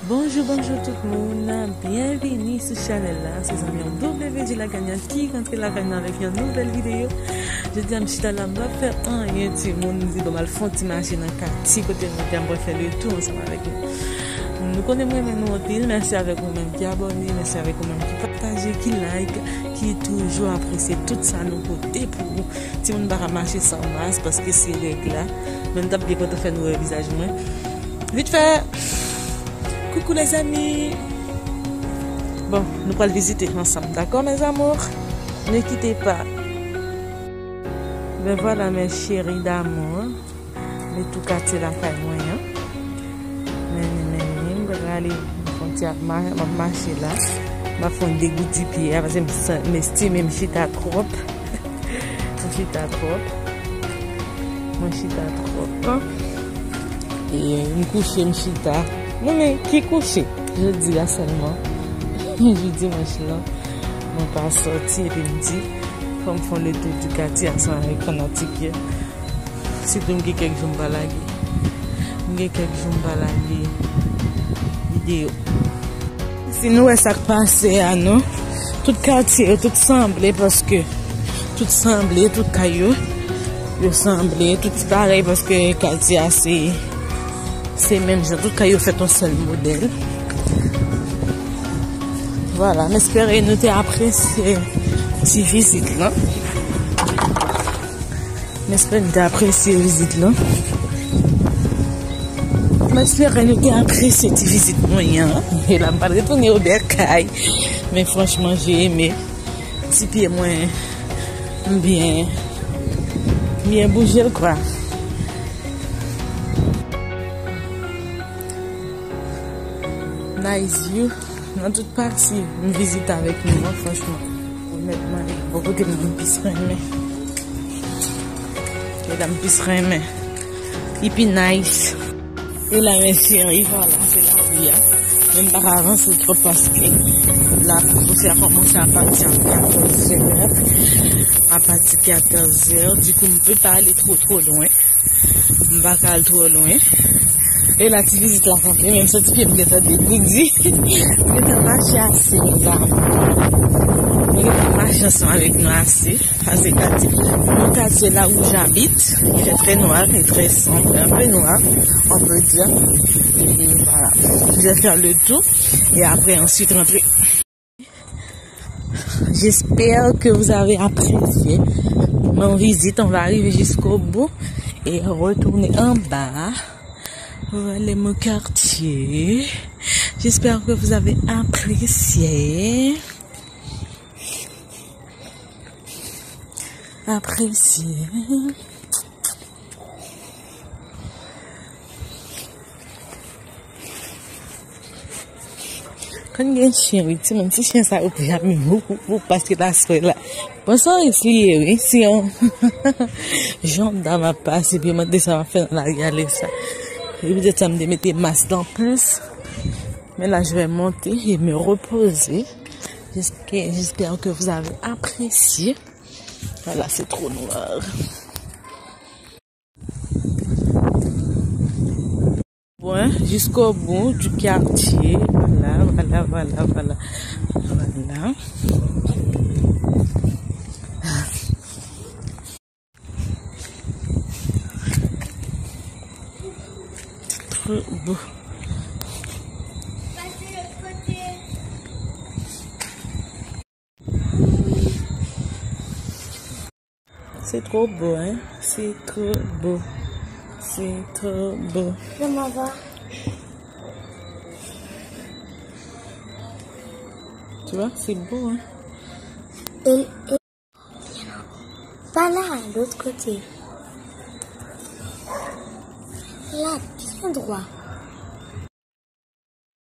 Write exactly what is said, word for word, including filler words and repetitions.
Bonjou, bonjou tout moun. Byenvini sou chanèl la. Se zanmi an W J Laganya ki rantre lakay nou avèk yon nouvèl videyo. Jodi a, m chita la, m pa fè anyen, timoun. M di, bon, m al fè yon ti mache nan katye kote nou te, m pral fè le tou ansanm avèk nou. Nou konnen m renmen nou anpil. Mèsi avèk ou menm ki abòne, mèsi avèk ou menm ki pataje, ki like, ki toujou apresye tout sa nou pote pou ou. Timoun pa ka mache san mas paske se règ la. Men m t ap byen kontan fè nou wè vizaj mwen. Vit fè. Coucou les amis. Bon, nou pral vizite ansanm, dakò, mes amours? Ne quittez pas. Ben voilà, mes chéris d'amour. Men tou katye lakay mwen an. Men, men, men, m prale fè yon ti ap ma-, m ap mache la. M ap fè yon degouti pye a, paske m san-, m estime m chita twòp. M chita twòp. Mwen chita twòp. E m kouche, m chita. Non, men ki kouche? Jodi a sèlman. Jou dimanch lan. Mwen pa sòti, epi m di, fò m fè yon le tour du quartier ansanm avèk fanatik yo. Sitou m gen kèk jou m pa lage. M gen kèk jou m pa lage videyo. Si nou wè sa k pase a, non? Tout katye yo, tout sanble paske, tout sanble, tout kay yo, yo sanble, tout parèy paske katye a se, se menm jan. Tout kay yo fèt yon sèl modèl. Vwala, m espere nou te apresye ti vizit lan. M espere nou te apresye vizit lan. M espere nou te apresye ti vizit mwen an. E la, m pral retounen o bèkay. Men franchman, j'ai aimé. Ti pye mwen, m byen, m byen bouje l, kwa. Nice view. Nan tout pati m vizite avèk nou an, franchman, onètman, bò kote m plis renmen. E la m plis renmen. Li pi nice. E la, mes chéris, vwala, se lari a. Men m pa ka avanse twòp paske la, kousi a kòmanse apati a katòz è. Apati katòz è, dikou, m pe pa ale two, two lwen. M pa ka al twò lwen. E la, ti vizit la kanpe, men m santi pye m gentan degoudi. M gentan mache ase la. M gentan mache ansanm avèk nou ase. Pase katye. Mon katye, là où j'habite, il est très noir et très sombre, un peu noir, on peut dire. Et voilà. Je vais faire le tour et après, ensuite, rentrer. J'espère que vous avez apprécié mon visite. On va arriver jusqu'au bout et retourner en bas. Voilà mon quartier. J'espère que vous avez apprécié. Apprécié. Konn gen chen, wi, timoun, ti chen sa yo pi ap menm, woup, woup, woup, paske l aswè la. Bon, sa risk li ye, wi, si yon jandam ap pase, epi m ap desann, m ap fè nan lari a lè sa. E poutèt sa, m te mete mas lan plis. Men la, je vais monter et me reposer. J'espère, j'espère que vous avez apprécié. Voilà, c'est trop noir. Bon, jusqu'au bout du quartier. Voilà, voilà, voilà, voilà. Voilà. Trop beau. C'est trop beau, hein? C'est trop beau. C'est trop beau. Je m'en vais. Tu vois, c'est beau, hein? Et, et, pas là, l'autre côté. Là, bien droit.